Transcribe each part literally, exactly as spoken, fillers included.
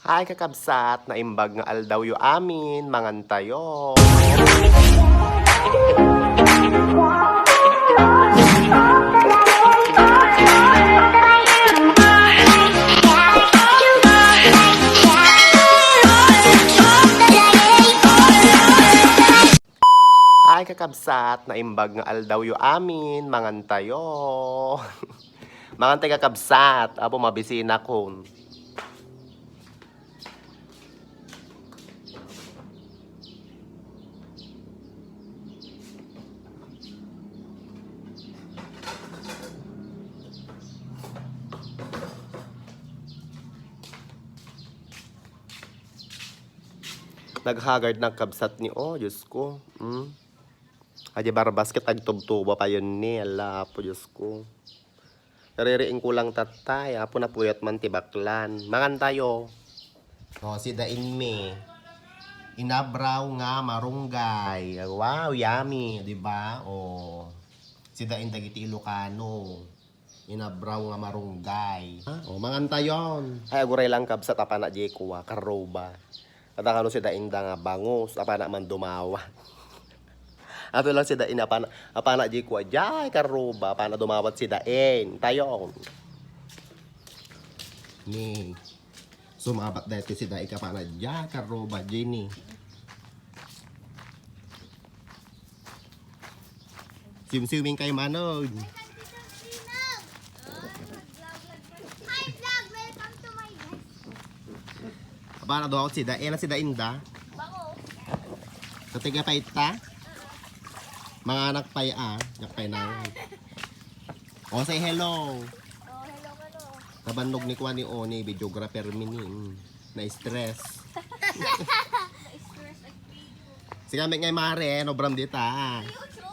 Hi, kakabsat! Naimbag nga aldawyo amin, mangantayo. Hi, kakabsat! Naimbag nga aldawyo amin, mangantayo. Mangantay, kakabsat, apo mabisinakon. Naghagard na kabsat ni, oh, Diyos ko. Hmm? Adi barbas ket agtubtuba payon ni, ala, Apo Diyos ko. Naririing ko lang tattay, Apo, napuyat man ti baklan. Mangantayo. Oh, si Dain mi. Inabraw nga marunggay. Wow, yummy, di ba? Oh. Si Dain dagiti Ilocano. Inabraw nga marunggay. Ah, oh, mangantayon. Ay, aguray lang kabsat, apana di kua, karuba. At kano si Dainda nga bangus, apana man dumawa. Ato lang si Dain, apana, apana di kua, jay, karuba, apana dumawat si Dain. Tayon. Ni, sumabat dahil si Dain, apana, jay, karuba, Jenny. Siwing-siwing kay Manong. Hi, vlog! Welcome to my guys. Aba, naduaw si Dain, si Dainda. Bango. Katiga pa ita? Mga anak pa ya, ah. Anak pa na. Oh, say hello. Oh, hello, hello. Kabannog ni kuan ni Oni, videographer mi ni. Mm. Na-stress. Na-stress ang video. Sige, amik ngay mare, no, Bram, dita. YouTube.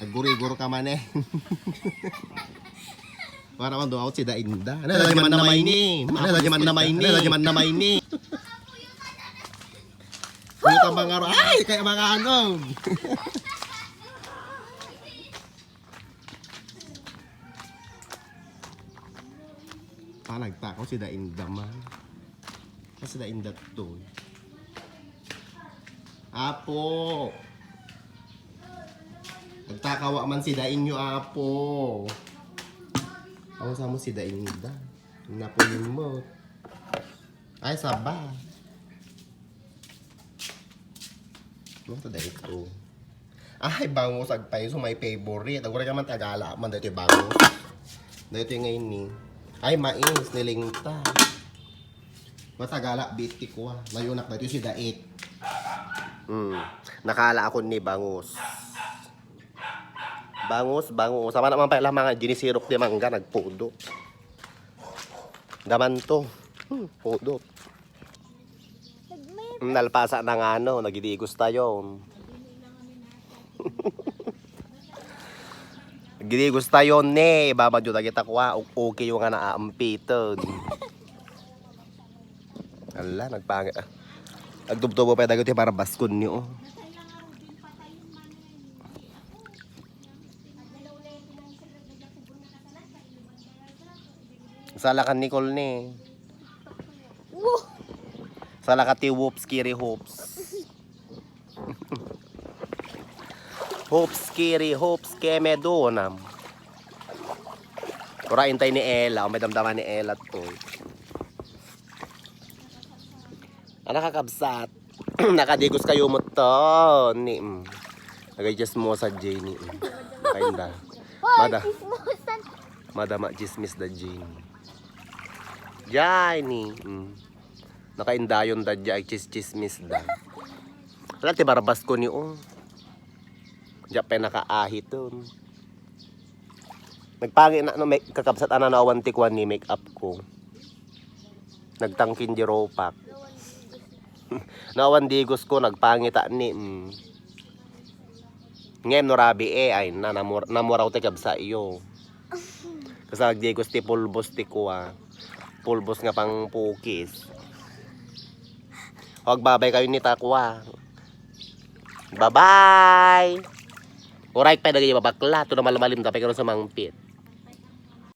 Agguri-guro ka man eh. Para man dumaot si Dainda. Ano, lagi man na may ni. Ano, lagi man na may ni. Ano, lagi man na may ni. Puta, mga ro-, ay, kaya mga ano. Panagtakaw si Dainda man. Kasi Dainda to. Apo! Nagtakawa man si Dainyo, Apo. Awan sa mo si Dainda. Napulimot. Ay, saba. Ano to dahil ito? Ay, bangus, agpay, so my favorite. Aguray ka man tagala, man dito bangus. Dito ngay ni. Ay, mais, nilingta. Matagala, bitik ko ah. Layunak dito si Dait. Hmm. Nakala ako ni bangus. Bangus, bangus. Sama naman pala mga ginisirok di mangga, nagpudot. Daman to. Hmm, pudot. Nalpasa na nga ano, nagidigos tayo. Nagidigos tayo ni, babadyo dagita kua, okay yung nga naampitan. Ala, nagpang-, nagtubtubo pa dagiti barabaskon niyo, oh. Salakan ni Col ni. Woo! Salaka ti Whoops, Kiri Hoops. Hoops, Kiri Hoops, keme dunam. Ura intay ni Ella, may damdama ni Ella to. Anak kakabsat. Nakadigos kayo mo to. Ni, mm. Nagay chismosa, Jenny. Mm. Kainda. Hoy, mada. Chismosan. Madama chismis da, Jenny. Jenny. Mm. Nakaindayon da, Jay. Chis-, chismis da. Wala ti barbas ko ni, oh. Diya pa nakaahiton. Nagpangi na, no, make, kakabsat, ana, no, awan ti kuan ni make up ko. Nagtangkin di ropak. No, awan digos ko, nagpangita ni, mm. Ngem no rabi, eh, ay na, namur-, namuraw ti kabsa iyo. Kasi agdigos ti pulbos ti kuan. Pulbos nga pangpukis. O, agbabay kayo ni takwa. Bye-bye! Uray pa dagiti babakla, to na malmalim da pa karon sa mangpit.